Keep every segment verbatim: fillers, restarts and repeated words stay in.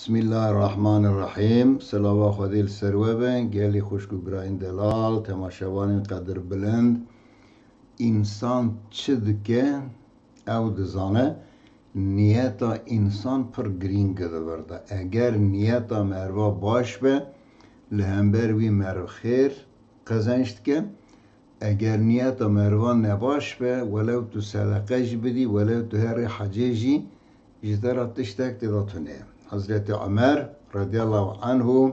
Bismillahirrahmanirrahim. Selava Xwedê li ser we be. Gelî xwişk û birayên delal, temaşevanên qedirbilind. Însan çi dike, ew dizane. Niyeta însan pir girîng e di vir de. Eger niyeta meriva baş be, li hember wî meriv xêr qezenc dike. Eger niyeta meriva nebaş be, welew tu sedeqe jî bidî, welew tu herî hecê jî, ji te re tiştek tê de tune ye. Hezretî Omer radiyallahu anhu,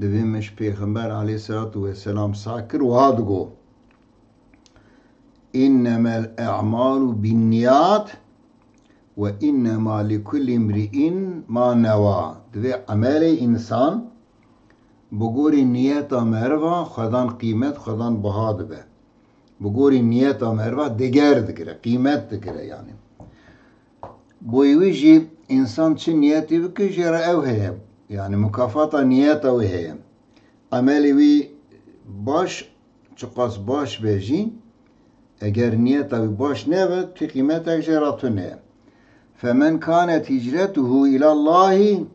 di vê min ji Pêxember aleyhisselatu vesselam seh kir, wiha digot: "Innemel a'malu binniyat ve innema likulli imri'in ma newa." Divê emelê însan bi gorî niyeta meriva xwedan qîmet, xwedan biha dibe. Bi gorî niyeta meriva diger digire, qîmet digire yani. Bo wî jî însan çi niyetî bike, jê re ew heye. Yani mukafata niyeta wî heye. Emelê wî baş, çiqas baş be jî, eger niyeta wî baş nebe, tu qîmetek jê re tune ye. "Femen kanet hicretuhu ilallahi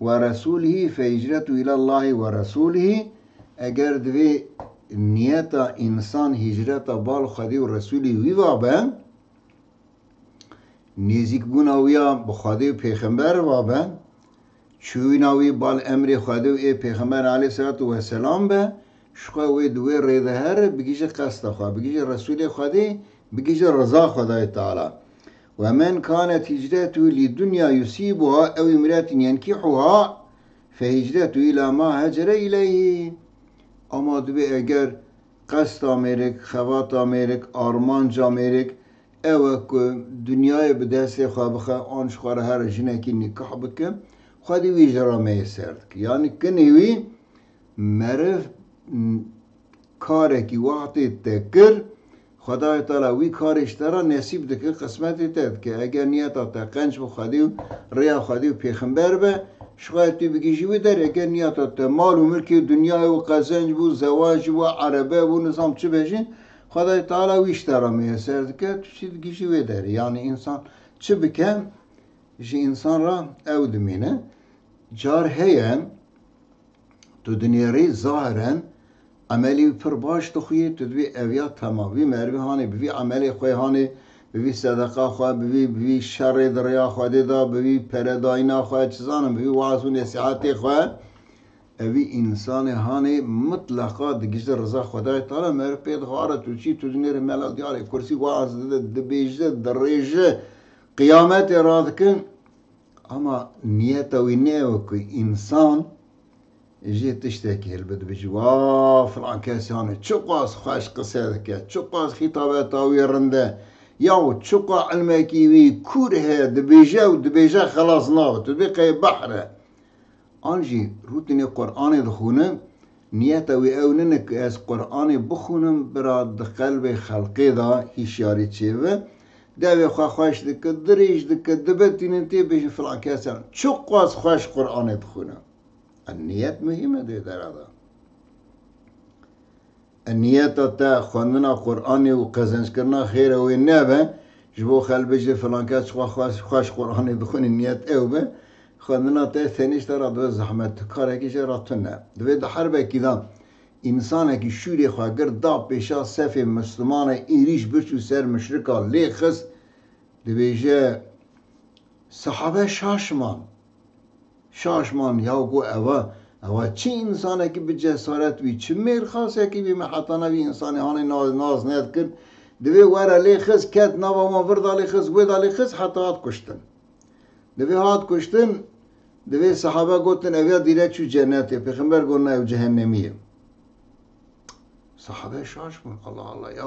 ve resulihi fe hicretu ilallahi ve resulihi." Eger divê niyeta însan hicreta bal Xwedê û Resulî wî va be, nêzîkbûna wî ya bi Xwedê û Pêxember va be, çûyîna wî bal emrê Xwedê û ê Pêxember aleyhisselatu vesselam be, ji xwe wê di wê rê de here, bigihîje qesta xwe, bigihîje Resûlê Xwedê, bigihîje riza Xwedayê Teala. "Ve men kanet hicretu li dunya yusibuha ew imratin yenkihuha fe hicretu ila ma hecere ileyhi." Ama divê eger qesta mêrik, xevata mêrik, armanca mêrik ew e ku dinyayê bi destê xwe bixe, an ji xwe re here jinekî nîkah bike, Xwedê wî jê re meyesser dike. Yani kinê wî meriv, m, karekî wextê te kir, Xwedayê Teala wî karê ji te re nesîb dike, qismetê te dike. Eger niyeta te qenc bi Xwedê û rêya Xwedê û Pêxember be, ji xwe tu bigihîjî wê derê. Eger niyeta te mal û milkê dinyayê û qezenc bû, zewacî bû, erebe bû, nizam çi be jî, Xwedayê Teala wî ji te re meyesser dike, tu çî digihîjî wê derê. Yani însan çi bike, ji însan re ew dimîne. Car heye, tu dinêrî zahiren emelî wî pir baş dixuyê, tu dibî ev ya temam. Vî merivî hanê bi vî emelê xwe hanê, bi vî sedeqa xwe, bi vî, bi vî şerê di rêya Xwedê de, bi vî peredayîna xwe, çi zanim, bi vî waaz û nesîhetê xwe. Evî însanê hanê mitleqa digihîje riza Xwedayê Teala, meriv pê dixware, tu çî, tu dinêrî mela diyarê kursî waaz dide, dibêje, dirêje, qiyametê radikin. Ama niyeta wî ne ew e ku însan jê tiştekî hilbit, bêjî, "Wa filan kes yani çiqas xweş qise dike, çiqas xîtabeta wî rind e, yaw çiqa ilmekî wî kûr heye, dibêje û dibêje xelas nabe, tu dibê qey behr e." An jî rûtinê Qur'anê dixwîne, niyeta wî ew nine ku ez Qur'anê bixwînim, bira di qelbê xelqê de hişyarî çêbe, devê xwe xweş dike, dirêj dike, dibetînin tê bêjin filan kes yani çiqas xweş Qur'anê dixwîne. E, niyet muhîm e di dera de. E, niyeta te xwendina Qur'anê û qezenckirina xêra wê nebe, ji bo xelk bêjê filan kes çiqas xweş, xweş Qur'anê dixwîne, niyet ew be, xwendina te tenê ji te re dibe zehmet, tu karekî jê re tune. Divê di herbekî de însanekî şûrê xwe girt da pêşa sefê Mislimanê, êrîş biçû ser muşrika lê xist, dibêje, Sahabe şaş man. Şaş man, ya got, "Eva, eva çi însanekî bi cesaret bî, çi mêrxasekî bî, me heta ne vî însanê hanê na-, nas nedikir. Divê were lê xist, ket nava wan, vir da lê xist, wê da lê xist, heta hat kuştin." Divê hat kuştin, divê sahabe gotin, "Ev ya dîrek çû cennetê." Pêxember got, "Na, ew cehennemî ye." Sahabe şaş bûn. Allah Allah ya.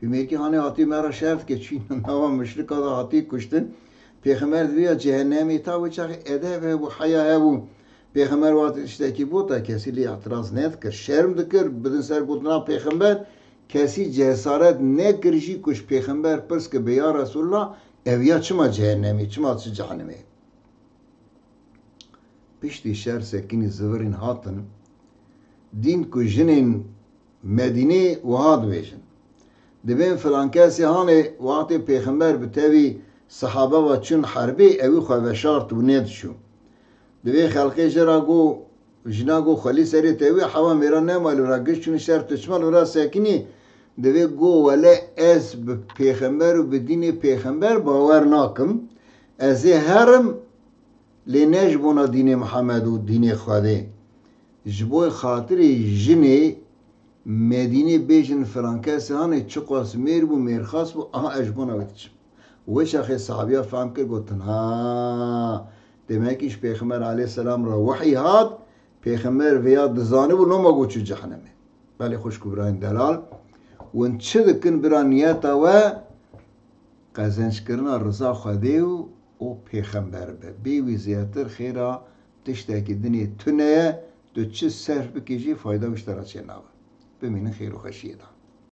Vî mêrkî hanê hatî me re şer dike. Çû nava muşrika de hatî kuştin. Pêxember divê ya cehennemê ta wê çaxê edeb hebû, heya hebû. Pêxember wextê tiştekî bota kesî lê îtiraz nedikir. Şerm dikir. Bidin ser gotina Pêxember. Kesî cesaret nekir jî ku ji Pêxember pirs ke be, "Ya Resulullah, ev ya çima cehennemê, çima çi cehennemê?" Piştî şer sekinî zivirîn hatin, dîn ku jinên Medînê wiha dibêjin. Dibên filan kesê hanê wextê Pêxember bi tevî sahabe ve çûn herbê, ewî xwe veşart û nêdiçû. Divê xelqê jê ra got, jina got, xwelî serê te wî, hewa mêra nema li ra giş çûnî ser tu çima li ra sekinî? Divê got, wele ez bi pêxember û bi dînê pêxember bawer nakim. Ez ê herim, lê ne ji bona dînê Mihemed û dînê Xwedê. Ji bo xatirê jinê Medînê bêjin filan kesê hanê çiqas mêr bû, mêrxas bû, aha ez ji bona wê diçim. Wê çaxê sahabiya fehm kir, gotin, ha, demekî ji Pêxember aleyhisselam re wehî hat, Pêxember vêya dizanibû, loma got çû cehennemê. Belê xwişk û birayên delal, win çi dikin bira niyeta we qezençkirina riza Xwedê û, û Pêxember be. Bê wî zêdetir xêra tiştekî dinê tune ye, tu çi serf bikî jî fayda wî ji te re çênabe. Bimînin xêr û xweşiyê de.